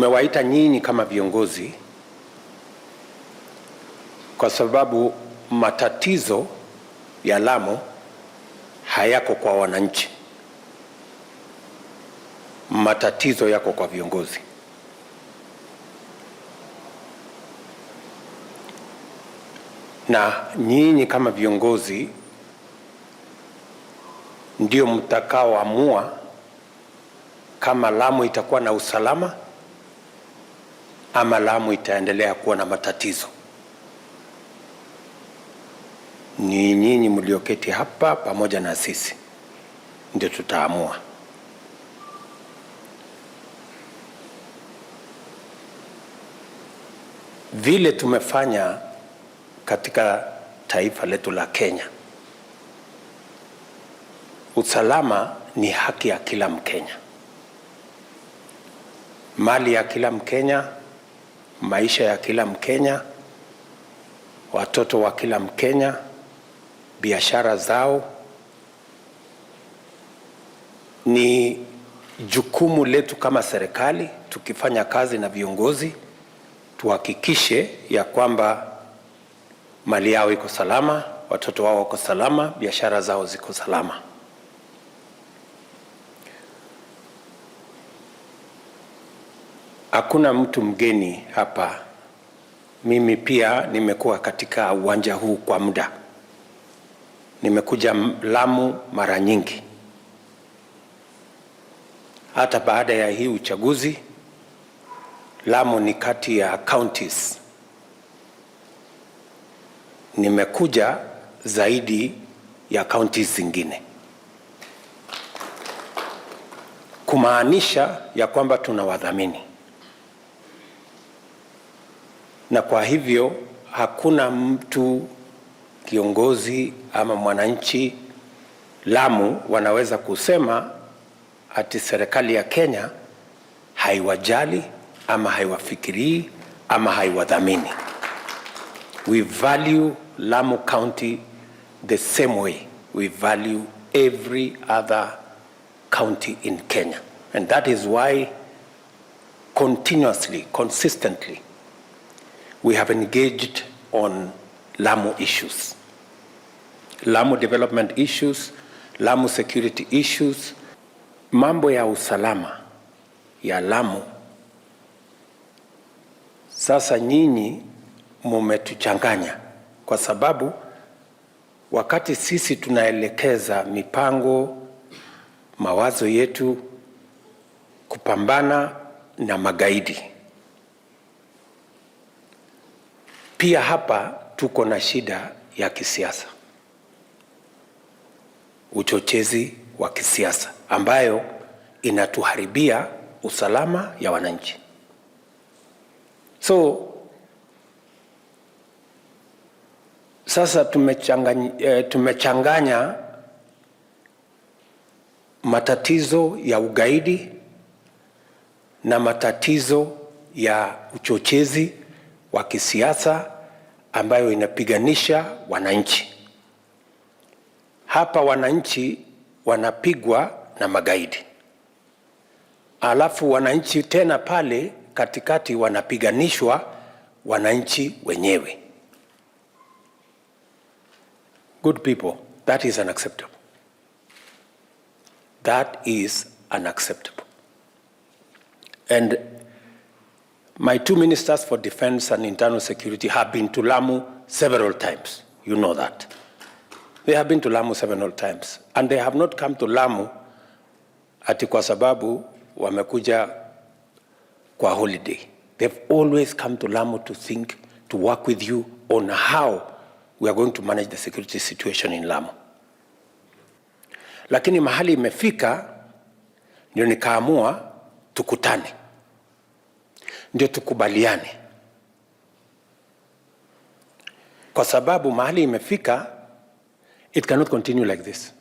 Tumewaita nyinyi kama viongozi kwa sababu matatizo ya Lamu hayako kwa wananchi, matatizo yako kwa viongozi. Na nyinyi kama viongozi ndio mtakaoamua kama Lamu itakuwa na usalama ama Lamu itaendelea kuwa na matatizo. Ni nyinyi mlioketi hapa pamoja na sisi ndio tutaamua. Vile tumefanya katika taifa letu la Kenya, usalama ni haki ya kila Mkenya, mali ya kila Mkenya, maisha ya kila Mkenya, watoto wa kila Mkenya, biashara zao. Ni jukumu letu kama serikali, tukifanya kazi na viongozi, tuhakikishe ya kwamba mali yao iko salama, watoto wao wako salama, biashara zao ziko salama. Hakuna mtu mgeni hapa. Mimi pia nimekuwa katika uwanja huu kwa muda. Nimekuja Lamu mara nyingi. Hata baada ya hii uchaguzi, Lamu ni kati ya counties nimekuja zaidi ya counties zingine, kumaanisha ya kwamba tunawadhamini, na kwa hivyo hakuna mtu kiongozi ama mwananchi Lamu wanaweza kusema ati serikali ya Kenya haiwajali ama haiwafikirii ama haiwadhamini. We value Lamu County the same way we value every other county in Kenya. And that is why continuously, consistently, we have engaged on Lamu issues. Lamu development issues, Lamu security issues, mambo ya usalama ya Lamu. Sasa nyinyi mumetuchanganya kwa sababu wakati sisi tunaelekeza mipango, mawazo yetu kupambana na magaidi, pia hapa tuko na shida ya kisiasa, uchochezi wa kisiasa ambayo inatuharibia usalama ya wananchi. So sasa tumechanganya matatizo ya ugaidi na matatizo ya uchochezi wa kisiasa ambayo inapiganisha wananchi. Hapa wananchi wanapigwa na magaidi, alafu wananchi tena pale katikati wanapiganishwa wananchi wenyewe. Good people, that is unacceptable. That is unacceptable. And my two ministers for defense and internal security have been to Lamu several times. You know that. They have been to Lamu several times. And they have not come to Lamu ati kwa sababu wamekuja kwa holiday. They've always come to Lamu to think, to work with you on how we are going to manage the security situation in Lamu. Lakini mahali imefika ndio nikaamua tukutane, ndio tukubaliane, kwa sababu mahali imefika, it cannot continue like this.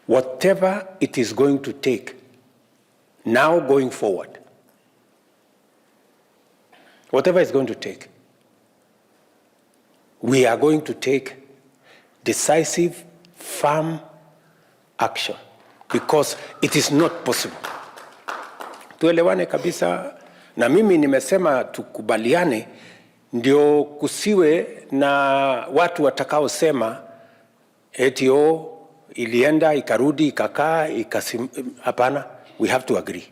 Whatever it is going to take now going forward, whatever it's going to take, we are going to take decisive, firm action because it is not possible Tuelewane kabisa, na mimi nimesema tukubaliane, ndio kusiwe na watu watakaosema eti, "Oh, ilienda ikarudi ikakaa ikasim." Hapana, we have to agree.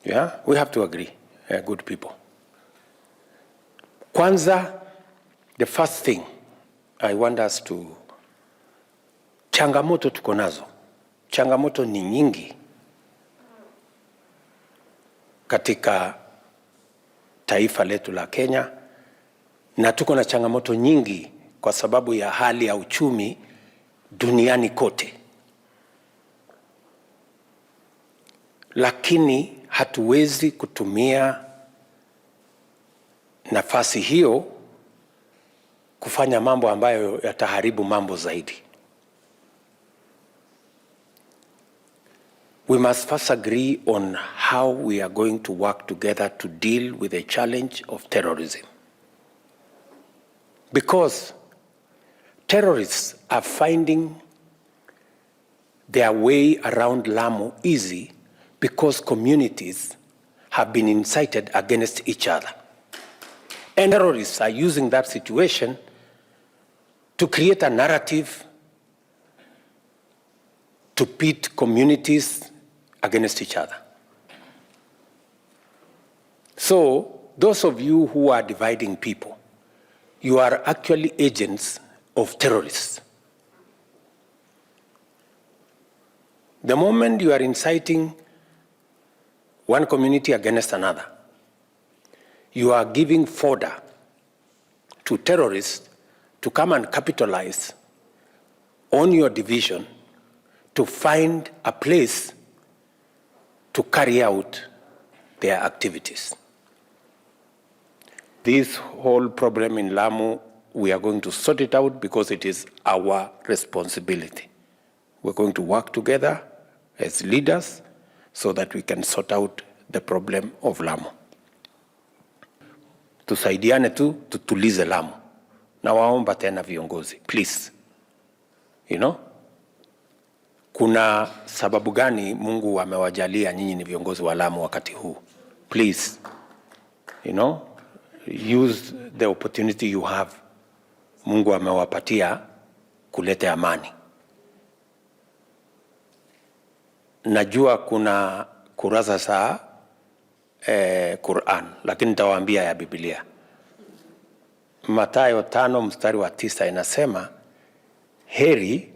Yeah, we have to agree, good people. Kwanza, the first thing I want us to, changamoto tuko nazo, changamoto ni nyingi katika taifa letu la Kenya, na tuko na changamoto nyingi kwa sababu ya hali ya uchumi duniani kote, lakini hatuwezi kutumia nafasi hiyo kufanya mambo ambayo yataharibu mambo zaidi. We must first agree on how we are going to work together to deal with the challenge of terrorism. Because terrorists are finding their way around Lamu easy because communities have been incited against each other. And terrorists are using that situation to create a narrative to pit communities against each other. So, those of you who are dividing people, you are actually agents of terrorists. The moment you are inciting one community against another, you are giving fodder to terrorists to come and capitalize on your division to find a place to carry out their activities. This whole problem in Lamu, we are going to sort it out because it is our responsibility. We're going to work together as leaders so that we can sort out the problem of Lamu. Tusaidiane tu tutulize Lamu. Nawaomba tena viongozi, please. Kuna sababu gani Mungu amewajalia nyinyi ni viongozi wa Lamu wakati huu? Please, use the opportunity you have. Mungu amewapatia kuleta amani. Najua kuna kurasa za Quran, lakini nitawaambia ya Biblia. Mathayo 5 mstari wa 9 inasema heri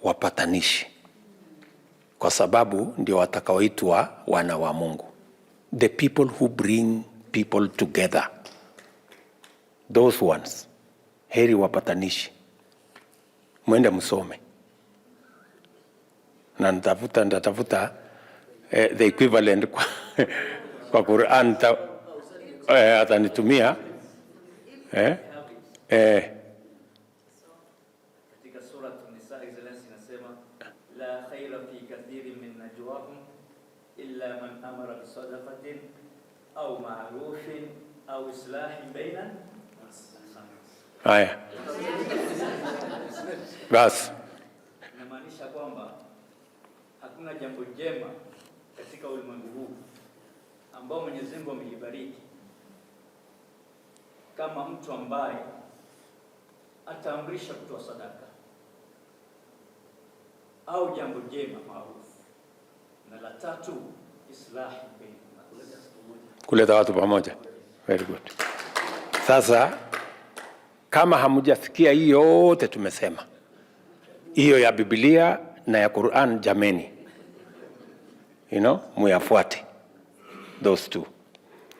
wapatanishi, kwa sababu ndio watakaoitwa wana wa Mungu. The people who bring people together, those ones, heri wapatanishi. Mwende msome na nitatafuta the equivalent kwa Quran atanitumia. Katika Sura Nisa, Excellency, inasema la khaira fi kathirin min najwahum illa man amara bisadaqatin au ma'rufin au islahin baina. Haya basi. Inamaanisha kwamba hakuna jambo jema katika ulimwengu huu ambao Mwenyezi Mungu amelibariki kama mtu ambaye ataamrisha kutoa sadaka au jambo jema maarufu, na la tatu islahi baina, kuleta watu pamoja. Very good. Sasa kama hamjasikia hii yote tumesema, hiyo ya Biblia na ya Quran, jameni, muyafuate those two.